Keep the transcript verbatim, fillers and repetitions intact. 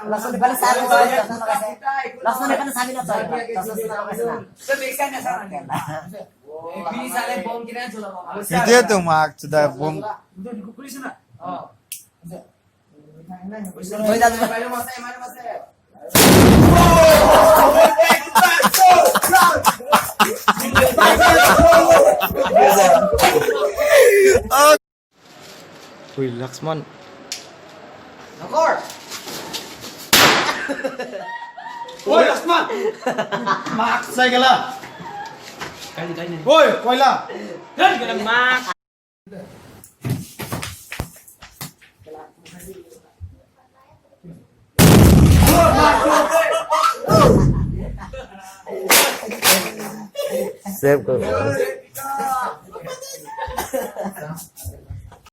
Langsung depan sabi na, langsung depan sabi na, langsung depan sabi na. Iti tu mak sudah bom. Oi, Laksman. Nokor. Oi, Laksman. Mask sai gala. Kali, kali. Oi, koila. Kali, kali, mask. Save karo.